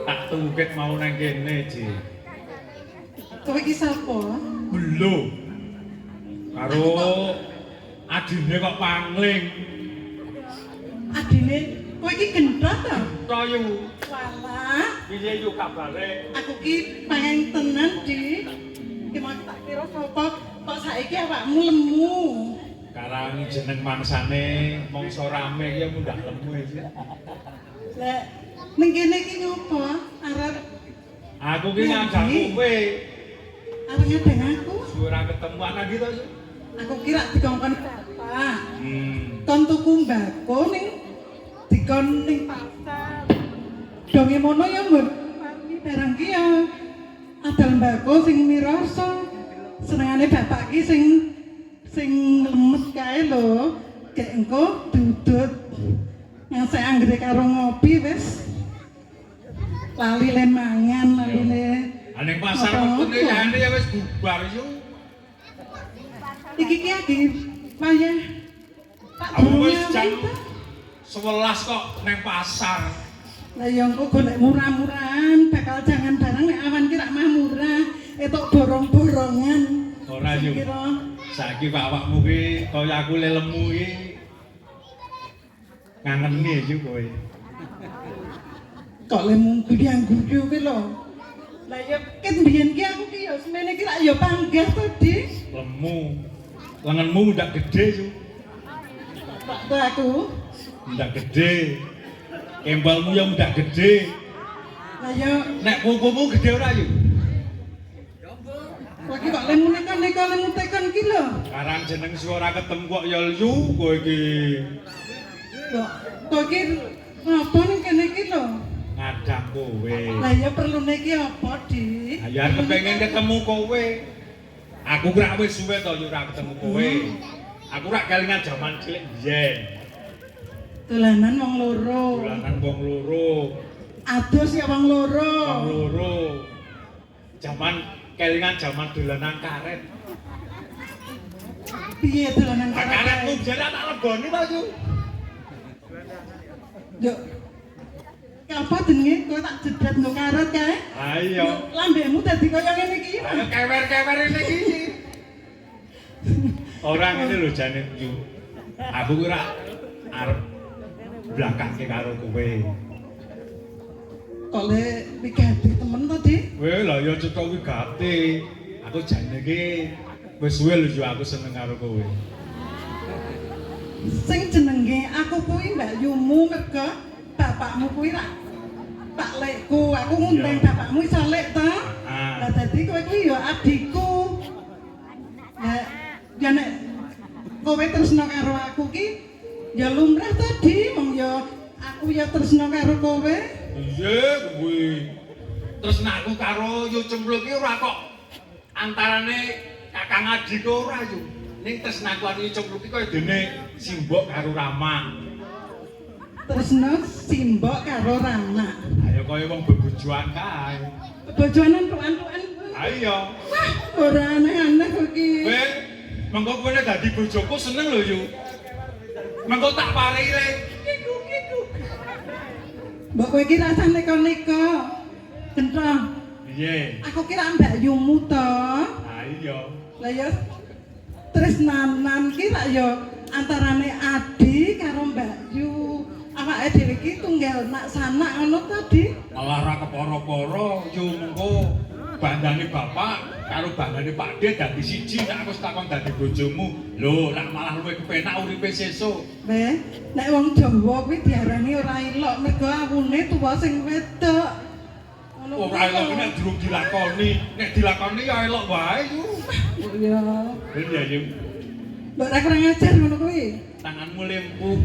Tak tunggu mau nang kene, Ji. Kowe iki sapa? Belum. Karo adine kok pangling. Adine kowe iki gendot to? To yu. Walah, Piye yu kabare? aku ki pengen tenan, Di. Ki mau tak kira sapa kok saiki awakmu lemu. Karang jeneng mangsane mangsa rame iki ya mundak lemu iki. Lek ning kene iki ngopo? Arep Aku ki ngajak kowe. Arep ngadeng aku. Ora ketemu anak gitu Yu. Aku kira dikongkon bapak. Kon tuku mbako ning dikon ning pasar. Donge mono ya nggon paringi barang ki ya. Adal mbako sing mirasa. Senengane bapak ki sing sing lemes kae lho. Gek engko dudut ngasih anggere karo ngopi wis lali le mangan, lali le. Ah ning pasar Apa-apa. wektune yane ya wis bubar yu. Iki ki lagi wayah Pak Aku wis durunge jam apa? 11 kok neng pasar. Lah ya engko golek murah-murahan, bakal jangan barang nek awan ki rak mah murah, etok borong-borongan. Ora yu. Kira Saiki pak awakmu ki kaya aku le lemu ki ngangeni yu kowe. Kok lemu guyang-guyu ki lho. Lah ya ket mbiyen ki aku ki ya semene ki rak ya panggah to, Di. Lemu. Lenganmu ndak gede yu. Waktu aku. Ndak gede. Kempelmu ya ndak gede. Lah ya Nek kukumu gede ora yu? kowe ki kok lemu neka-neka lemu tekon ki lho. Karang jeneng suara ketemu kok ya yu kowe iki. Kok kowe ki ngapa ning kene ki lho? Ngadang kowe. Lah ya perlune ki apa, Di? Ya kepengin ketemu kowe. Aku ora wis suwe to yo ora ketemu kowe. Aku ora kelingan jaman cilik biyen. Dolanan wong loro. Dolanan wong loro, Adus ya wong loro. wong loro. Jaman kelingan jaman dolanan karet. Piye dolanan Lah karetmu biyen tak leboni to yu. Yo. Apa jenenge kowe tak jedrat nggo karet kae? Ha iya. Lambemu dadi kaya ngene iki. Ayo kewer-kewer ngene iki. Ora ngene lho jane yu. Aku ki ora arep blakake karo kowe. Kok le wigati temen to, Di? Weh lah ya cetha wigati. Aku jane iki wis suwe lho yo aku seneng karo kowe. Sing jenenge aku kuwi Mbak Yumu mergo bapakmu kuwi rak Pak Lekku. Aku ngundang Iya. bapakmu iso lek to. Ah. Lah dadi kowe kuwi ya adikku. Lah ya nek kowe tresno karo aku ki ya lumrah to, Di, wong ya aku ya tresno karo kowe. Iya kuwi. Terus nek aku karo Yu Cempluk ki ora kok antarane kakang adik ora yu. Ning tresnaku karo Yu Cempluk ki kaya dene simbok karo Rama. Tresno simbok karo Rama. Ayo kaya wong bebojoan kae. Bebojoanan tuan-tuan. Ayo. Wah, ora aneh-aneh kowe iki. Kowe mengko kowe nek dadi bojoku seneng lho yu. Mengko tak paringi le. Kiku kiku. Mbok kowe iki rasah neko-neko. Genthong. Piye? Aku kira Mbak Yumu to. Ha iya. Lah ya tresnanan ki rak ya antarane adi karo Mbak Yu. Awake dhewe iki tunggal nak sanak ngono to, Di? Malah ora kepara-para yu mengko bandane bapak karo bandane Pakde dadi siji nek aku takon dadi bojomu. Lho, nek malah luwih kepenak uripe sesuk. Weh, nek wong Jawa kuwi diarani ora ilok mergo awune tuwa sing wedok. Ngono Ora kuwi elok lho. nek durung dilakoni. Nek dilakoni ya elok wae yu. Oh iya. Iya yu. Mbok ora kurang ajar ngono kuwi. Tanganmu lempuk.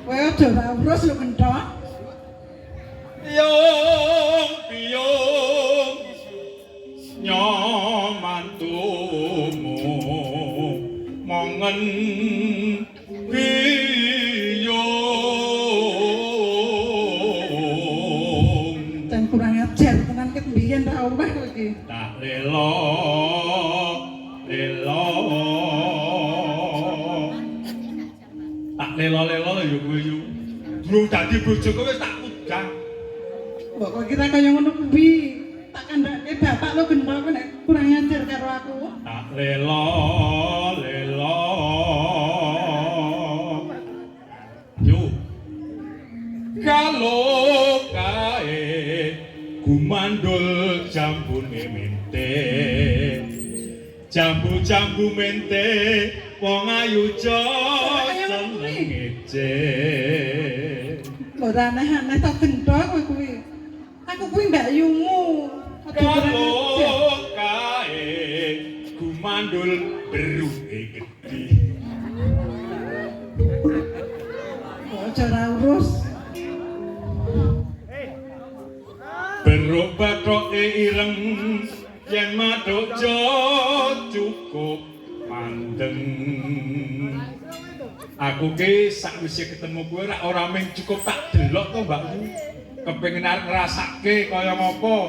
Kowe aja ora urus lho genthong. Piyong piyong nyomantumu mongen piyong Dan kurang ajar tenan ket mbiyen ra omah kowe iki. Tak lelo lelo tak lelo lelo ya kowe yu durung dadi bojoku wis tak udah. Mbok kok kira kaya ngono kuwi. Tak kandhake bapak lo gendho kowe nek kurang ajar karo aku. Tak lelo lelo. Yo. Kalau kae gumandul jambune mente. Jambu-jambu mente wong ayu seneng ngece. Ora aneh-aneh to gendho kowe kuwi. Aku kuwi mbak yumu. Aja kurang ajar. Kalau kae gumandul beruke gedhi. Kok aja ora urus. Beruk bathoke ireng yen mathuk cukup mandeng. Aku ki sakwise ketemu kowe ora mung cukup tak delok to Mbakmu. Kepengin arep ngrasake kaya ngopo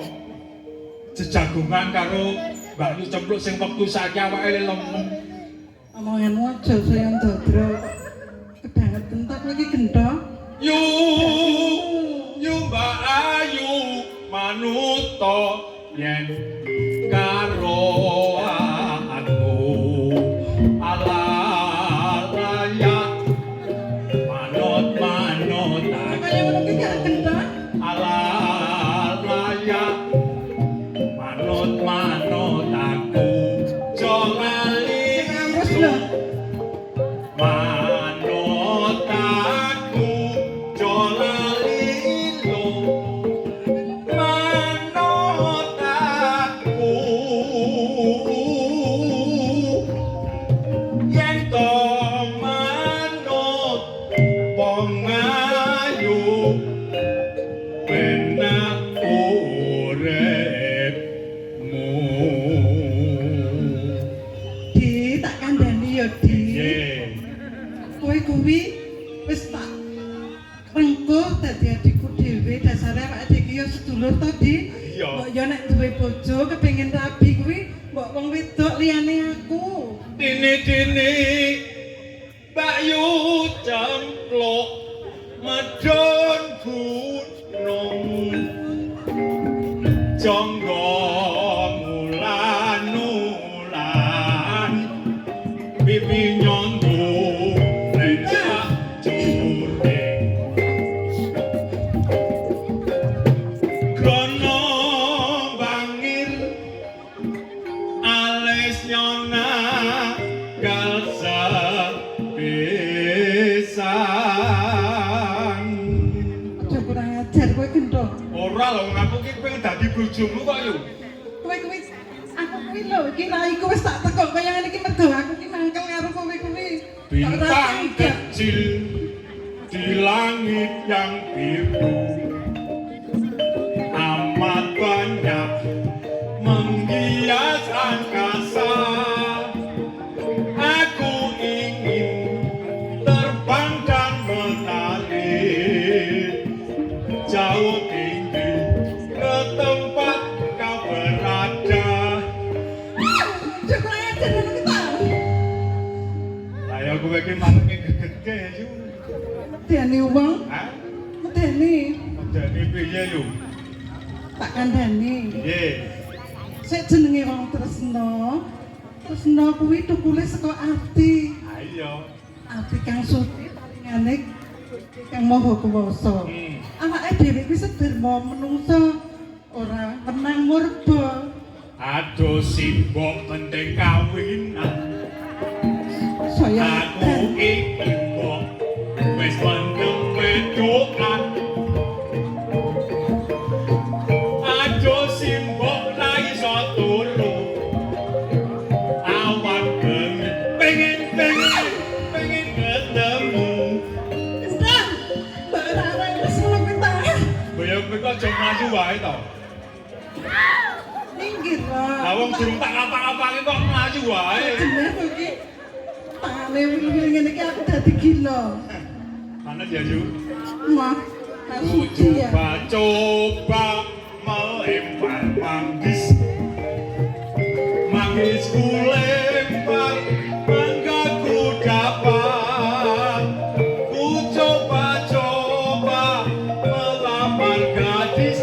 jejagongan karo Mbakyu Cempluk sing wektu saiki awake lemu. Omonganmu aja saya ndodro. Kebangetan ta kowe iki gendho. Yu yu Mbak Ayu manuta yen karo aku ala layak manut manut Kaya ngono aku ki gak gendho. ala layak manut manut aku jo lali Terus lho. manut aku jo lali lo manut aku yen to manut wong ayu penak uripmu. Di tak kandhani ya, Di. Piye? Kowe kuwi wis tak rengkuh dadi adikku dhewe, dasare awake dhewe iki ya sedulur to, Di. Iya. Mbok ya nek duwe bojo kepengin rabi kuwi mbok wong wedok liyane aku. Dini-dini Mbak Yu cempluk medhun gunung jonggo mulan-ulan pipi nyondo lensak jure krono bangir alis nyona gal sepisan. Aja kurang ajar kowe gendho. Ora lho, aku ki pengen dadi bojomu kok yo. Kowe kuwi aku kuwi lho iki raiku wis tak tekok kaya ngene iki mergo aku ki mangkel karo kowe kuwi. Bintang kecil di langit yang biru amat banyak menghias angkasa. Aku ingin terbang dan menari jauh tinggi ke tempat kau berada. Aja kurang ajar ngono ki ta. Lah ya kowe iki marake gegege yu. Medeni wong, Hah? medeni. Medeni piye yu? Tak kandhani. Piye? Sik jenenge wong tresna. Tresna kuwi tukule saka ati. Ha iya. Ati kang suci paringane Kang Maha Kuwasa. Awake dhewe kuwi sederma menungsa ora menang murba. Aduh simbok penting kawinan. Saya Aku iki mbok wis mendem wedokan. Aduh simbok ra iso turu. Awan bengi pengen pengen pengen ketemu. Ndang, Mbak Rara wis ngono kuwi ta. Boyo kowe kok aja mlayu wae to. Minggir lah. Lah wong durung tak apa-apake kok mlayu wae. Jeneng kowe iki. Tangane wil-wil ngene iki aku dadi gila. Mana ya Yu? Wah, tak suci ya. Coba-coba melempar manggis. Manggis ku lempar, mangga ku dapat. Ku coba-coba melamar gadis.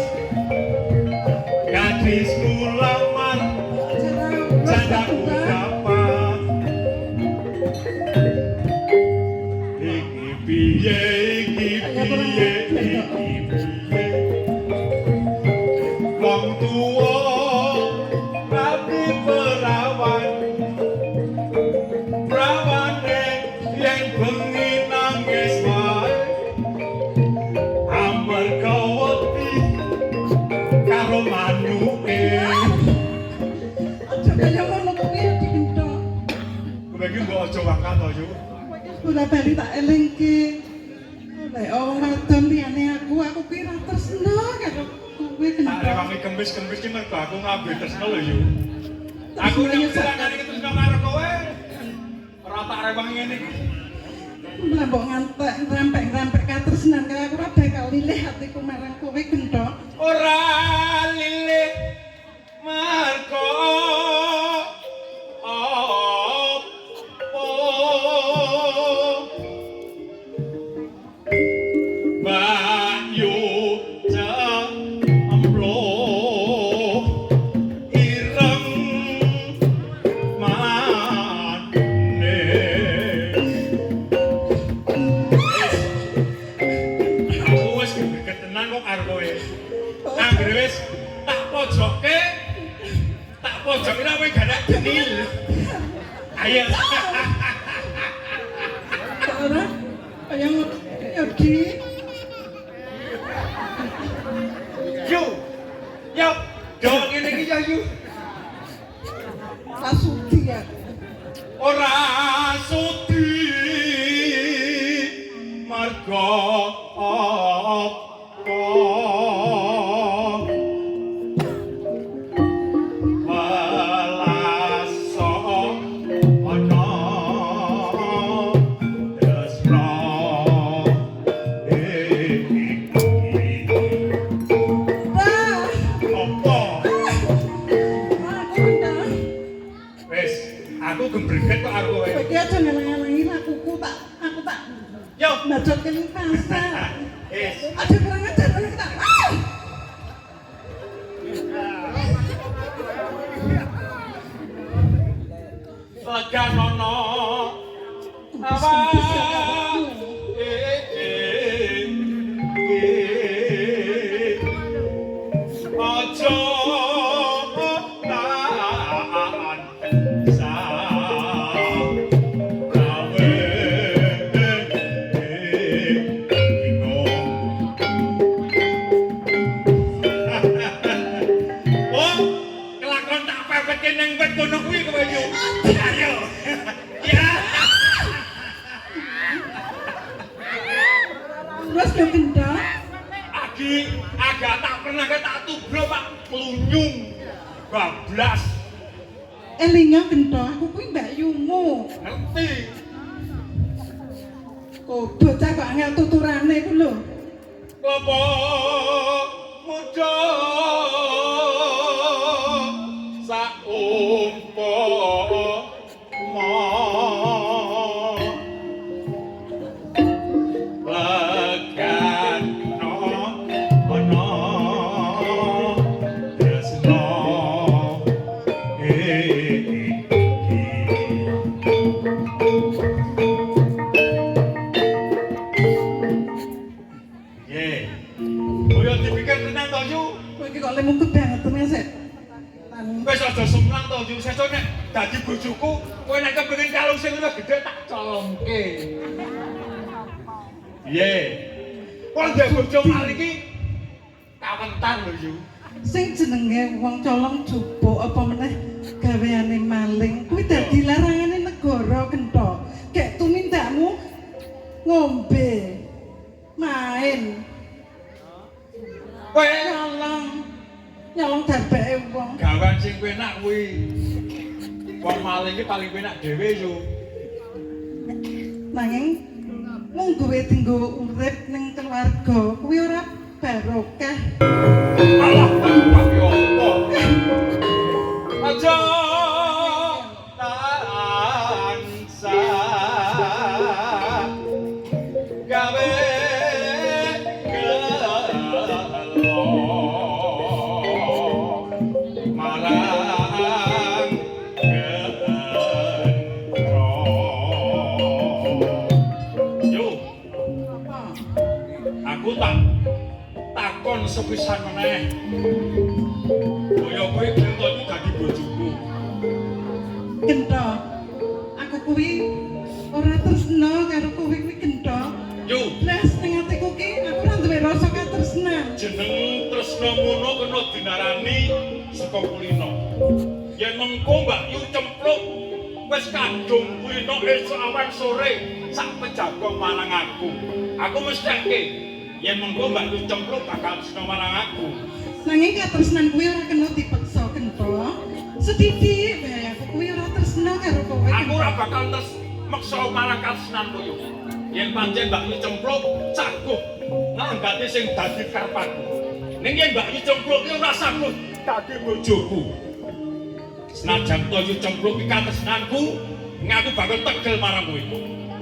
wangkat to, Yu. Kowe iki bola bali tak elingke. Lek wong wadon liyane aku kuwi ra tresno karo kowe Tak gendhong. rewangi kembis-kembis ki mergo aku nglambe tresno lho, Yu. Aku nek ora tresno karo kowe. Ora tak rewangi ngene iki. Lah mbok ngantek ngrempek-ngrempek katresnan kaya aku ora bakal lilih atiku marang kowe gendhong. Ora lilih marga apa Bayu cemplung ireng manis. Aku wis geget tenan kok karo kowe. Anggere wis tak pojoke, tak pojoke ra kowe gak ada denil. Ayo. Kok ora kaya ngono ya Di. Yu. Yo, do ngene iki ya Yu. Ora sudi aku. Ora sudi marga apa welaso ana tresna iki. Wah, Apa? aku gendhong. Wis, aku gembreget kok karo kowe. Kowe iki aja ngalang-alangi lakuku tak aku tak Yo. bacot ning pasar. Wis. Aja kurang ajar kowe tak. Ah! Leganono Kembis-kembis ya karepku. Aja tansah gawe bingung. Oh, kelakon tak pepetke nang wit kono kuwi kowe yo. Ayo. Ya. Terus yo gendhong. Agi agak tak pernah ke tak tubro Pak klunyung. Bablas. Elinga gendhong, aku kuwi mbakyumu. Ngerti. Kok bocah kok angel tuturane ku lho. Klopo muda saumpama legano ana tresna iki. Ye. Oh ya dipikir tenan to, Yu. Kowe iki kok lemu kebangetan ya, Sek. Lan Wis aja sumlang to, Yu. Sesuk nek dadi bojoku, kowe nek kepengin kalung sing luwih gedhe tak colongke. Piye? Kok ndek bojo mari iki kawentar lho, Yu. Sing jenenge wong colong jupuk apa meneh gaweane maling kuwi dadi larangane negara genthok. Gek tumindakmu ngombe, main, Kowe nyolong, nyolong darbeke wong. Gawan sing penak kuwi. Wong maling iki paling penak dhewe, Yu. Nanging mung duwe dinggo urip ning keluarga kuwi ora barokah. Alah, bang yo apa? Aja tansah gawe gelo marang gendro. Yo, Apa? aku tak takon sepisan meneh. Kaya kowe gento iku dadi bojoku. Gento. Aku kuwi ora tresna karo kowe kuwi gento. Yo, Blas ning atiku ki aku ora duwe rasa katresnan. Jeneng tresna ngono kena dinarani saka kulino. Yen mengko Mbak Yu cemplung Wis kadung kulino esuk awan sore sak pejagong marang aku. Aku mestheke yen mengko Mbak Yu Cempluk bakal tresna marang aku. Nanging katresnan kuwi ora kena dipeksa Gento. Sethithik wae aku kuwi ora tresna karo kowe. Aku ora bakal terus meksa marang katresnanku yo. Yen pancen Mbak Yu Cempluk saguh nganggate sing dadi karepku. Ning yen Mbak Yu Cempluk ki ora saguh dadi bojoku. Senajan to Yu Cempluk ki katresnanku, ngaku bakal tegel marang kowe.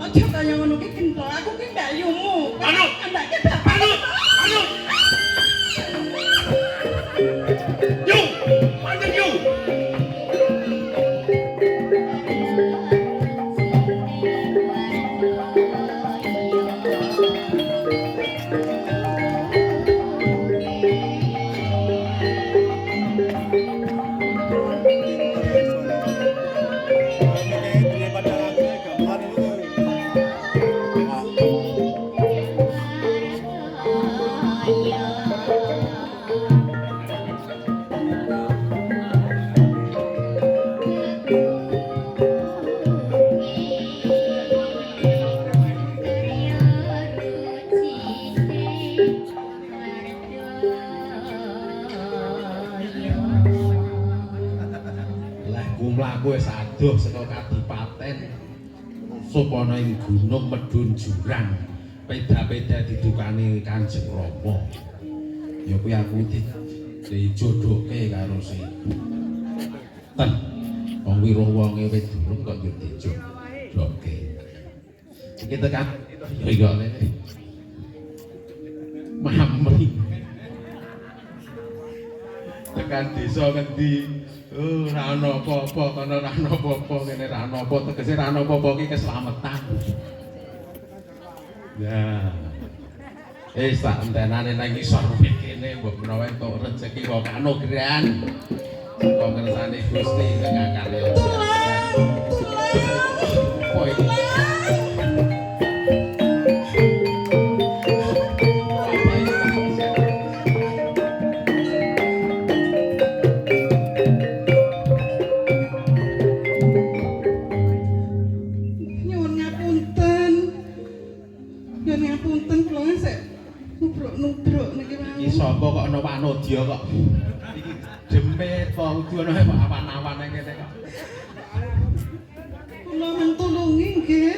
Aja kaya ngono ki Gento, aku ki mbakyumu. Manut! Kandhake bapak. Manut! Manut! Yo! Manut yo! Lah mlaku wis adoh saka kadipaten supana ing gunung medhun jurang peda-peda didukani Kanjeng Rama. Ya kuwi aku dijodohke karo si Ten. Wong wiruh wonge wis durung kok yo dijodohke. Iki tekan ya iya ngene. Mamri. Tekan desa ngendi? Oh, ora ana apa-apa, kono ora ana apa-apa, kene ora ana apa, tegese ora ana apa-apa ki keslametan. Nah. Tak entenane nang ngisor wit kene mbok menawa entuk rejeki kok kanugrahan. Saka ngersane Gusti ingkang akarya. Apa iki? Apa iki? Nyuwun ngapunten. Nyuwun ngapunten kula sik nubruk-nubruk niki wau. Iki sapa kok ana wanodya kok? Iki demit apa kudu ana kok awan-awan nang kene kok. Kula mentulungi nggih.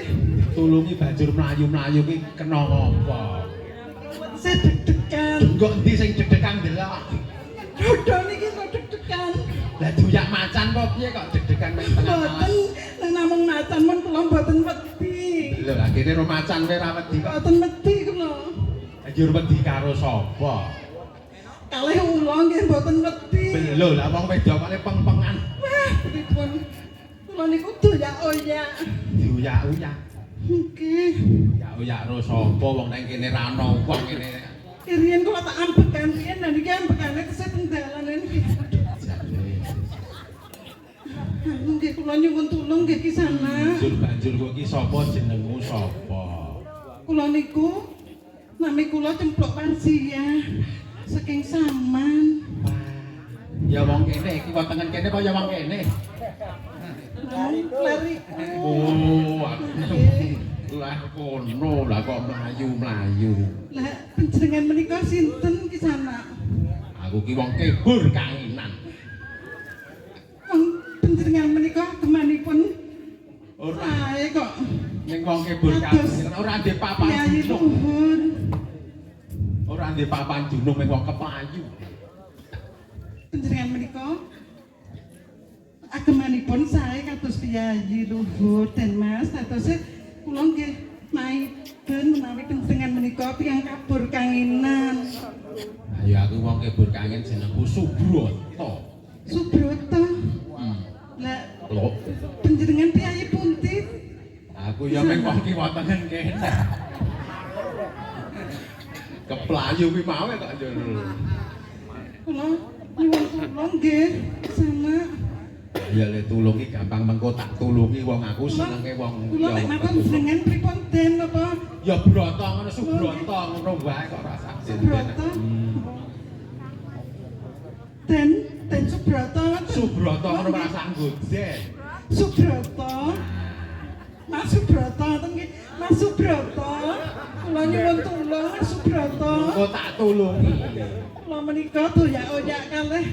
Tulungi banjur mlayu-mlayu ki kena ngapa? Saya deg-degan. Kok endi sing deg-degan ndelok? Dodo niki kok deg-degan. Lah duyak macan apa piye kok deg-degan nang tengah Mboten, alas? namung macan mun kula mboten wedi. Lho, akhire ro macan kowe ora wedi kok. Mboten wedi kula. Banjur wedi karo sapa? Kalih ula nggih mboten wedi. Lho, lah wong wedok kok peng-pengan. Wah, pripun? Kula niku doyak-oyak. Diuyak-uyak. Nggih. Uyak-uyak ro sapa wong nang kene ra ana wong kene. Riyen kula tak ambekan riyen, lha niki ambekane tesih teng dalan niki. Nggih kula nyuwun tulung nggih Kisana. Banjur banjur kowe iki sapa jenengmu sapa? Kula niku nami kula Cempluk Parsia saking Saman. Ya wong kene iki wetengen kene apa ya wong kene? Lariku. Oh, lah kono lah kok mlayu-mlayu. Lah panjenengan menika sinten Kisana? Aku ki wong kebur kanginan. Wong panjenengan menika agemanipun Ora sae kok. ning wong kebur kanginan ora ndek papan Kyai dunung. luhur. Ora ndek papan dunung ning wong keplayu. Panjenengan menika agemanipun sae kados piyayi luhur den Mas, dadose kula nggih maiden menawi panjenengan menika tiyang kabur kanginan. Ayo aku wong kebur kangin jenengku Subroto. Subroto. Lah Lho, panjenengan piyayi pundi? aku ya meng wong ki wetengen kene. Keplayu kuwi mau kok njur. Kula nyuwun tulung nggih sana. Ya le tulungi gampang mengko tak tulungi wong aku senenge wong. Kula nek matur jenengan pripun den apa? Ya broto ngono Subroto ngono wae kok rasa Subroto. Den Den Subroto. Subroto ngono rasa nggo den. Subroto. Mas Subroto, kula nyuwun tulung Mas Subroto. Engko tak tulungi. Kula menika doyak-oyak kalih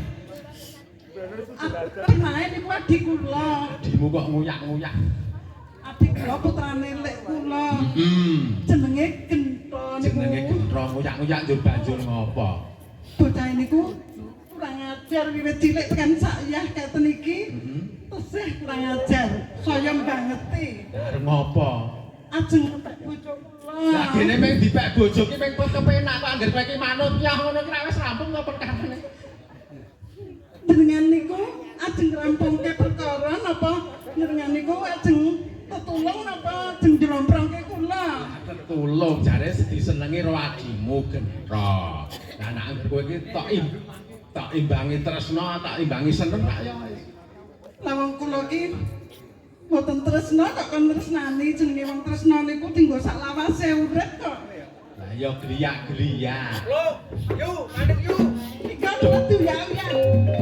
Pernah niku adik kula. Adimu kok nguyak-nguyak. Adik kula putrane lek kula. Jenenge Gento niku. Jenenge Gentro nguyak-nguyak njur banjur ngopo? Bocah niku kurang ajar wiwit cilik tekan sayah katen iki. Tesih kurang ajar, saya mbangeti. Arep ngopo? Ajeng ngepek bojo kula. Lah gene meng dipek bojo ki meng kepenak kok anggere kowe ki manut ya ngono ki wis rampung to perkarane. Jenengan niku ajeng rampungke perkara napa jenengan niku ajeng tetulung napa ajeng njlomprongke kula? Tetulung jare disenengi karo adimu Gentro. Lah nek anggere kowe ki tok imbangi tresna, tak imbangi seneng tak ya. Lah wong kula ki mboten tresna kok kon tresnani, jenenge wong tresna niku dinggo sak lawase urip kok. Lah ya griyak-griyak. Lho, yu, mandek yu. Iki kula diuyak-uyak.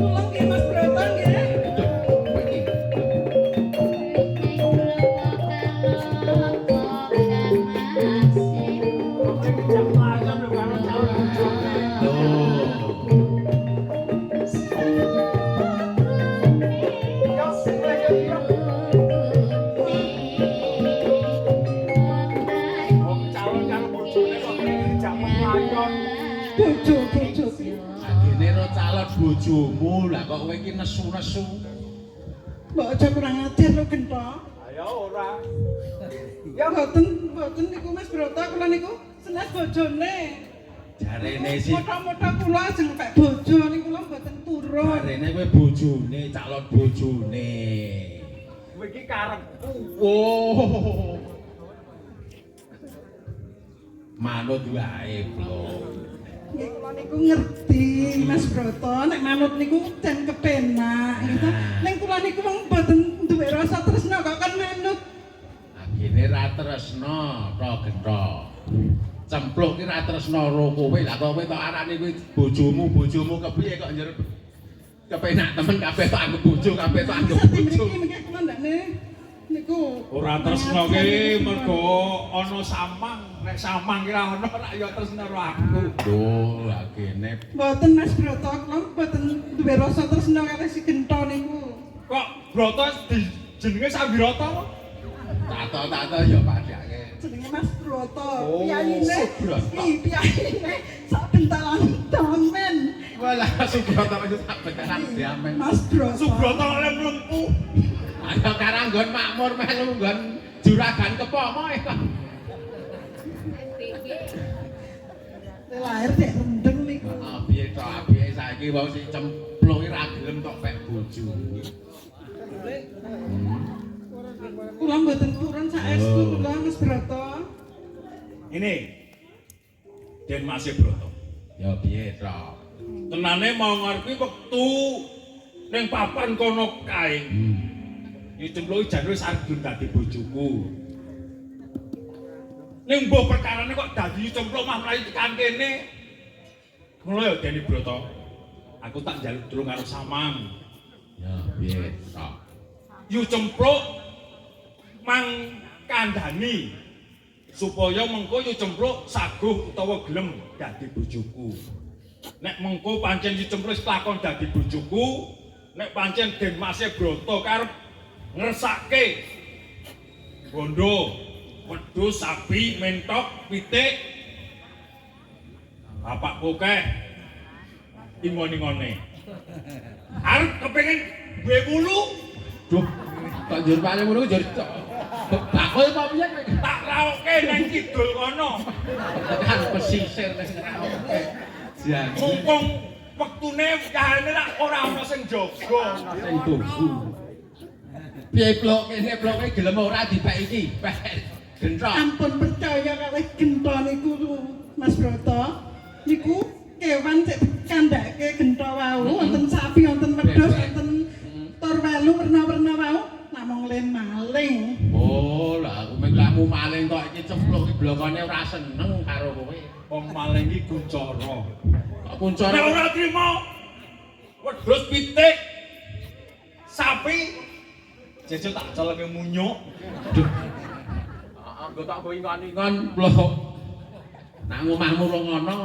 Kula nggih Mas Broto nggih. Duh, kowe iki. Loh. Wong calon karo bojone kok dijak melayon. Bojo-bojo ki. Agene ro calon bojomu, lah kok kowe iki nesu-nesu. Mbok aja kurang ajar lho Gento. Ayo ora. Ya mboten, mboten niku Mas Broto kula niku senes bojone. Jarene si Motha-motha kula ajeng pek bojo niku kula mboten turun. Jarene kowe bojone, calon bojone. Kowe iki karepku. Wow. Manut wae, Blok. Nggih kula niku ngerti Mas Broto nek manut niku jan kepenak gitu. Ning kula niku wong mboten duwe rasa tresna kok kon manut. Agene ra tresna, to Gentro. Cempluk ki ra tresna ro kowe, lah kok kowe tok arani kuwi bojomu, bojomu kepiye kok njer kepenak temen kabeh tok anggep bojo, kabeh tok anggep Sati bojo. mriki mengke kula ndakne niku Ora tresna ki mergo ana samang, nek samang ki ra ana rak ya tresna karo aku. Lho, agene Mboten Mas Broto kula mboten duwe rasa tresna kalih si Gento niku. Kok Broto jenenge Sambirata kok? tato-tato ya padake. Jenenge Mas Broto, Oh, piyayine. Subroto. Ih, piyayine sak bentalan damen. Walah Subroto wis sak bentalan diamen. Mas Broto. Subroto oleh mlempu. Ayo karanggon makmur melu nggon juragan kepomo e kok. Lahir dek rendeng niku. Ah piye to apiye saiki wong si cemplung iki ra gelem tok pek bojo. Kula mboten purun saestu Oh. kula Mas Broto. Ini Den Mas Broto. Ya piye to? Tenane mau ngarep wektu ning papan kono kae. Yu Cempluk jan wis arep gelem dadi bojoku. Ning mbuh perkarane kok dadi Yu Cempluk mah mlayu tekan kene. Ngono ya Deni Broto. Aku tak njaluk tulung karo Samang. Ya piye to? Yu Cempluk mang kandhani supaya mengko Yu Cempluk saguh utawa gelem dadi bojoku. Nek mengko pancen Yu Cempluk wis lakon dadi bojoku, nek pancen Den Mase Broto karep ngersake bondo, wedhus, sapi, mentok, pitik, bapakku kek ingon-ingone. Arep kepengin duwe wulu, Duh, kok njur paling ngono njur bakul apa piye kowe? Tak raoke nang kidul kono. Tekan pesisir wis ngraoke. Jan Mumpung wektune kahane lak ora ana sing jaga. sing tunggu. Piye blok kene bloke gelem ora dipek iki? Pek gentrok. Ampun percaya kalih gento niku Mas Broto. Niku kewan sik kandhake gento wau, wonten sapi, wonten wedhus, wonten tur welu werna-werna wau namung le maling. Oh, lah aku meng lakmu maling kok iki cemplung iki blokone ora seneng karo kowe. Wong maling iki kuncara. Kok kuncara Nek ora trimo wedhus pitik sapi jejel tak celenge munyuk. Duh. Heeh, Tangga-tangga ingon-ingon blok. Nang omahmu rong ana.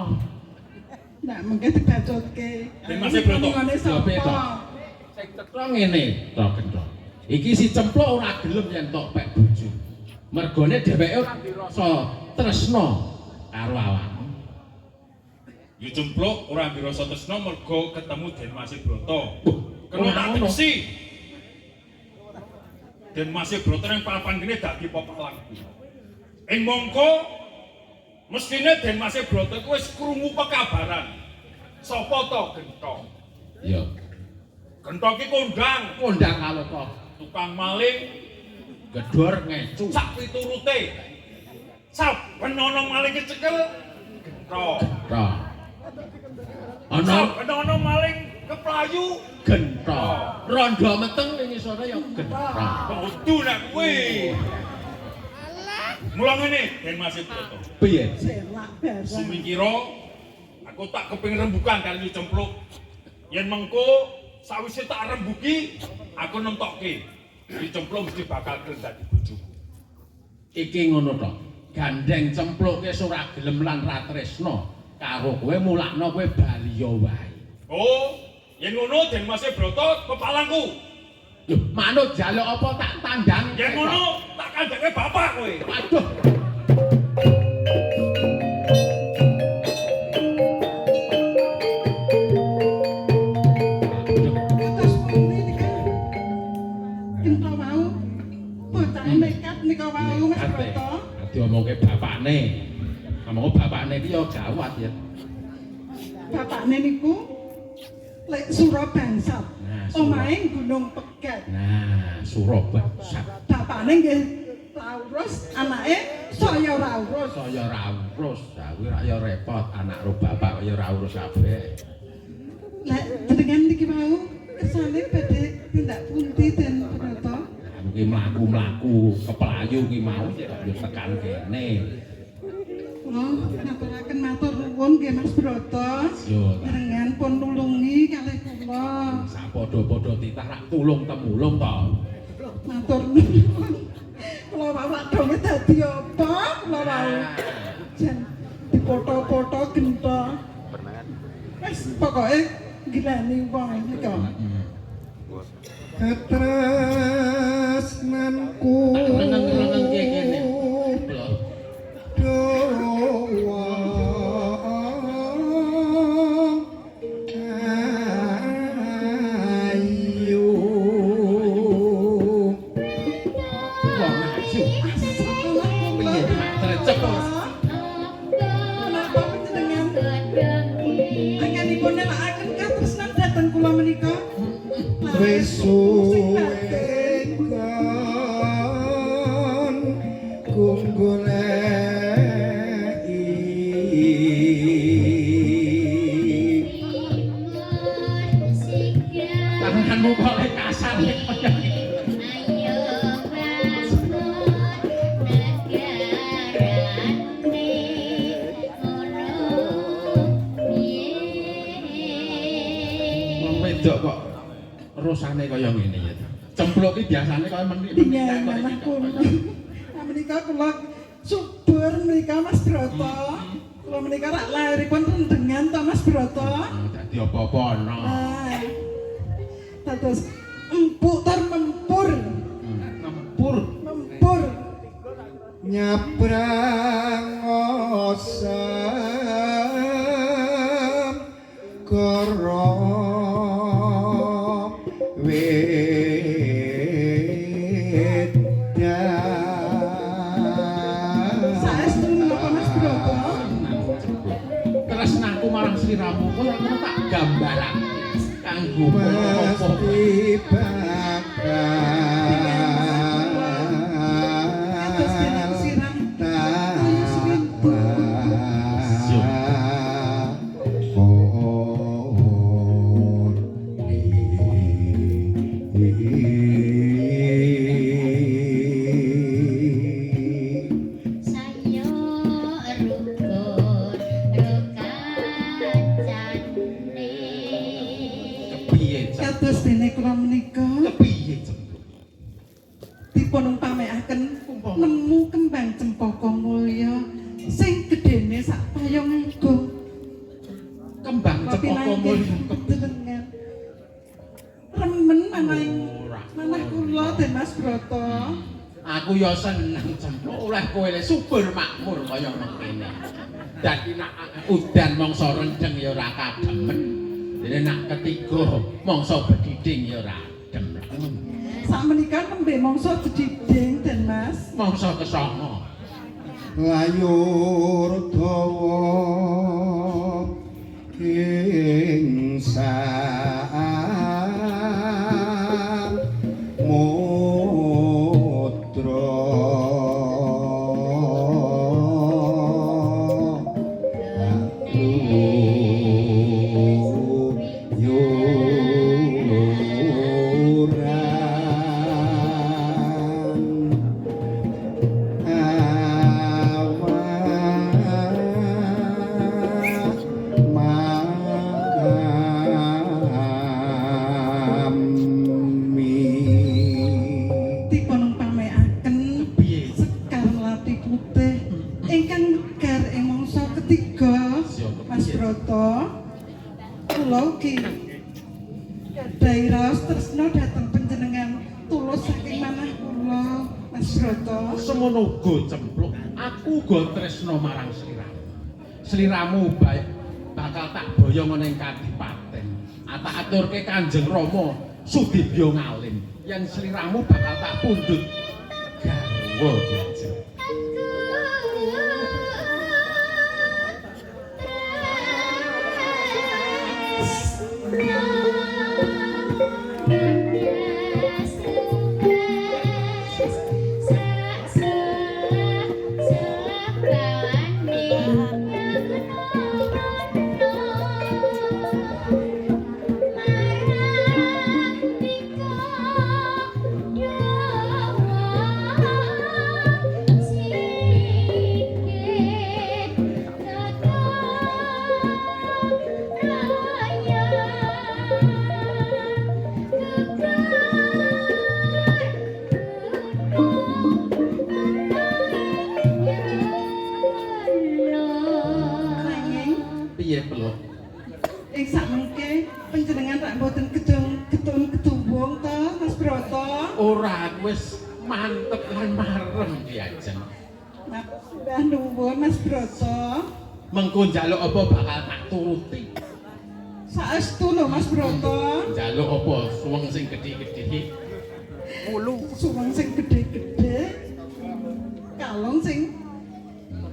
Nah, mengke dibacutke. Ben Mas Broto. Ngene Ya, piye to? sapa? Sing cetha ngene, to gendho. Iki si Cempluk ora gelem yen tok pek bojo. Mergone dheweke ora dirasa tresna karo awakmu. Yu Cempluk ora dirasa tresna mergo ketemu Den Mas Broto. Kena Ora tak ngono. tegesi. Den Mas Broto nang papan kene dadi pepalangku. Ing mongko mestine Den Mas Broto kuwi wis krungu pekabaran. Sapa to Gentong? Ya, Gentong ki kondang, kondang kaloka, tukang maling gedor ngecu. sak piturute. Saben ana maling kecekel gentong. Gentho. Ana Saben ana maling keplayu gentho. Rondo meteng ning ngisore ya gentho. kudu nek kuwi. Mula ngene Den Mas Broto. Piye? Selak barang. Sumingkira aku tak kepengin rembukan karo Yu Cempluk. Yen mengko sawise tak rembuki, aku nemtokke. Yu Cempluk mesti bakal gelem dadi bojoku. Iki ngono to. Gandeng cempluke ora gelem lan ra tresna karo kowe mulakno kowe baliya wae. Oh, yen ngono Den Mas Broto pepalangku. Lho, manut njaluk apa tak tandang. Yen ngono tak kandhake bapak kowe. Waduh. Waduh. Kados pundi nika? Gentho wau. Bocah nekat nika wau Mas Broto. Diomongke bapakne. Ngomong bapakne iki ya gawat ya. Bapakne niku lek Surabangsat. Nah, Sura. Omahe Gunung Pegat. Nah, Surabangsat. Bapakne nggih Laurus, anake saya Laurus. Saya ra urus, ha kuwi rak ya repot anak ro bapak ya ra urus kabeh. Lek jenengan niki wau kersane badhe tindak pundi Den Broto? Aku ki mlaku-mlaku keplayu ki mau ya tekan kene. Kula ngaturaken matur nuwun nggih Mas Broto. Yo ta. Jenengan pun nulungi kalih kula. Sapadha-padha titah rak tulung temulung to. Matur nuwun. Kula wau rak donge dadi apa? Kula wau jan dipoto-poto gentho. Wis pokoke gilani wong nika. Katresnanku Rengeng-rengeng kene. Lho. doa ayu Wong ayu. Piye mak trecep kok. Kenapa panjenengan anggenipun nelakaken katresnan dhateng kula menika? Wis Sing suwe batin. kon goleki Tanganmu kok lek kasar kaya ngene. Wong wedok kok rosane kaya ngene ya. Cempluk ki biasane kaya menik-menik Iya, kok malah iki kok kula. kaya. Nah, menika kula subur menika Mas Broto. Kula menika rak lairipun rendengan to Mas Broto. Dadi apa-apa ana. Nah, dados empuk tur mempur, Ngempur. mempur. Nyabrang osem koro wedan Saestu menapa Mas Broto? Tresnaku marang sliramu kowe ora ngono tak gambarake kanggo apa-apa. mesti bakal Kados dening siram kaya swindu. Kepiye, Cem? Kados dene kula menika Kepiye, Cempluk? Kembang cepaka mulya Jenengan. Remen manah Ora. Manah kula Den Mas Broto. Aku ya seneng cempluk oleh kowe le subur makmur kaya mengkene. Dadi nak udan mangsa rendeng ya ora kademen. Dene nak ketiga mangsa bediding ya ora adem. Sakmenika nembe mangsa jediding Den Mas. Mangsa kesanga. Layur dawa ing samudra Makami Dipun umpamekaken Piye? Sekar Melati Putih ingkang megar ing mangsa ketiga Mas Broto. Kula ugi gadhahi raos tresna dhateng panjenengan tulus saking manah kula Mas Broto. Semono uga cempluk, aku uga tresna marang sliramu. Sliramu baik bakal tak boyong ana ing kadipaten. Tak aturke Kanjeng Rama Sudibya Ngalim yen sliramu bakal tak pundhut garwa diajeng. Nanging Piye peluk? ing sakmengke panjenengan rak mboten gedung getun keduwung to Mas Broto. Ora, aku wis mantep lan marem diajeng. Matur nuwun Mas Broto. Mengko njaluk apa bakal tak turuti. Saestu lho Mas Broto. Njaluk apa suweng sing gedhe-gedhe. Suweng sing gedhe-gedhe. Kalung sing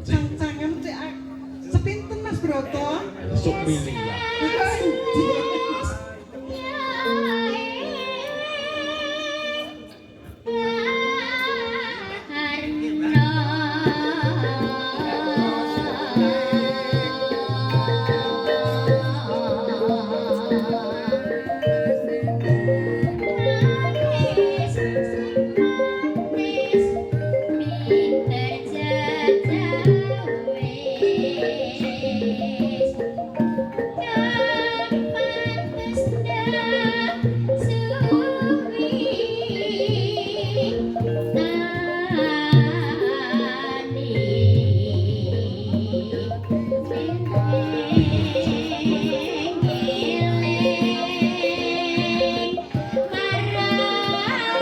cang-cangan cek sepinten Mas Broto. Esuk miliar.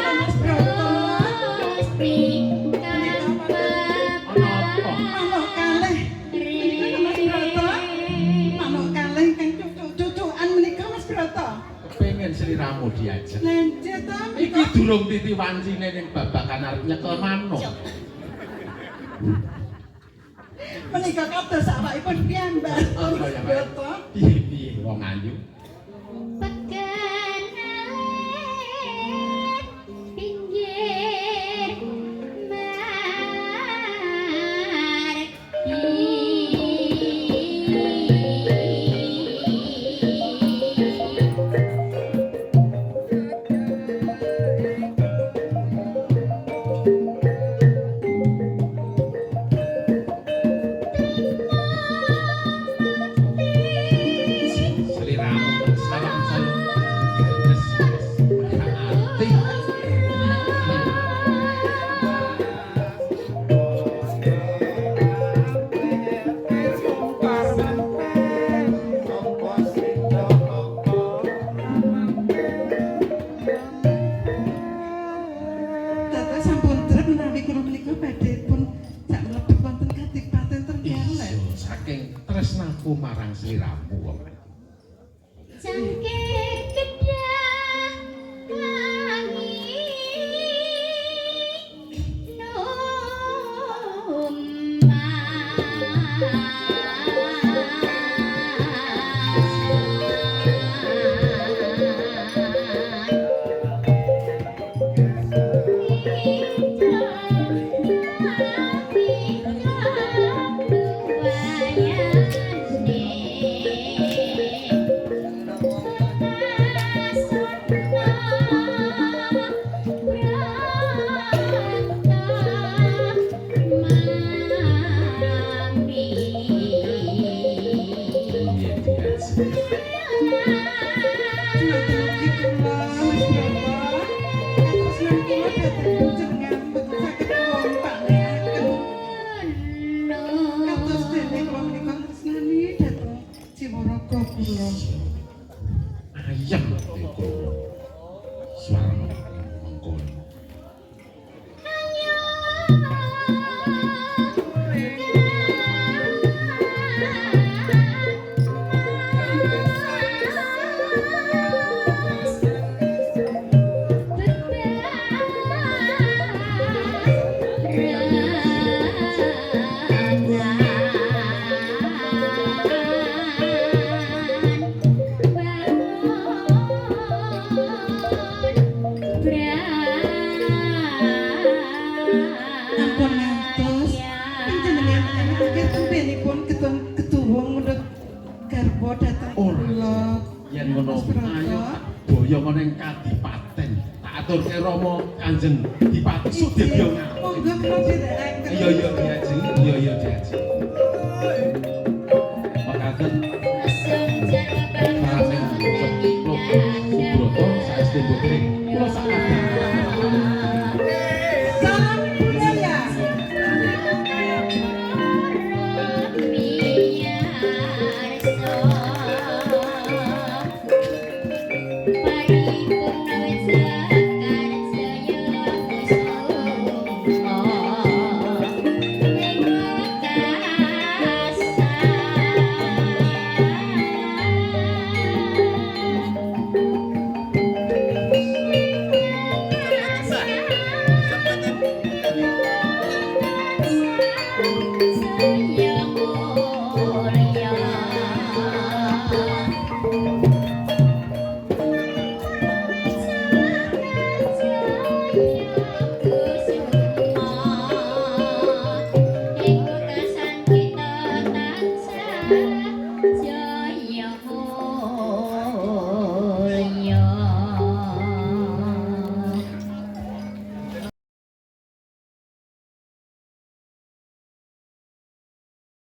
Mas Broto. Ana apa? Manuk kalih. Menika lho Mas Broto. Manuk kalih ingkang cucuk-cucukan menika Mas Broto. Kepengin sliramu diajeng. Lanjut to Iki menika. durung titi wancine ning babagan arep nyekel manuk. Menika kados awakipun piyambak Oh, Mas ya, Pak. Broto. Piye-piye wong ayu? Sliramu salam saya Juwatan ugi kula Mas Brata. Katresnan kula dhateng panjenengan boten saged kula panekaken. Kados dene kula menika tresnani dhateng jiwa raga kula. Ayem iku. Suara mengkono. Ampun ngantos panjenengan akhir tembenipun ketum ketuwung mundhut garwa dhateng Ora. kula. Yen ngono Mas Brata. ayo tak boyong ana ing kadipaten. Tak aturke Rama Kanjeng Dipati Sudebya Ngarti. Monggo kula dherekaken. Iya iya diajeng, iya iya diajeng. Makaten paraning Cempluk Subrata saestu putri kula sakabeh. Salam budaya. Thank you.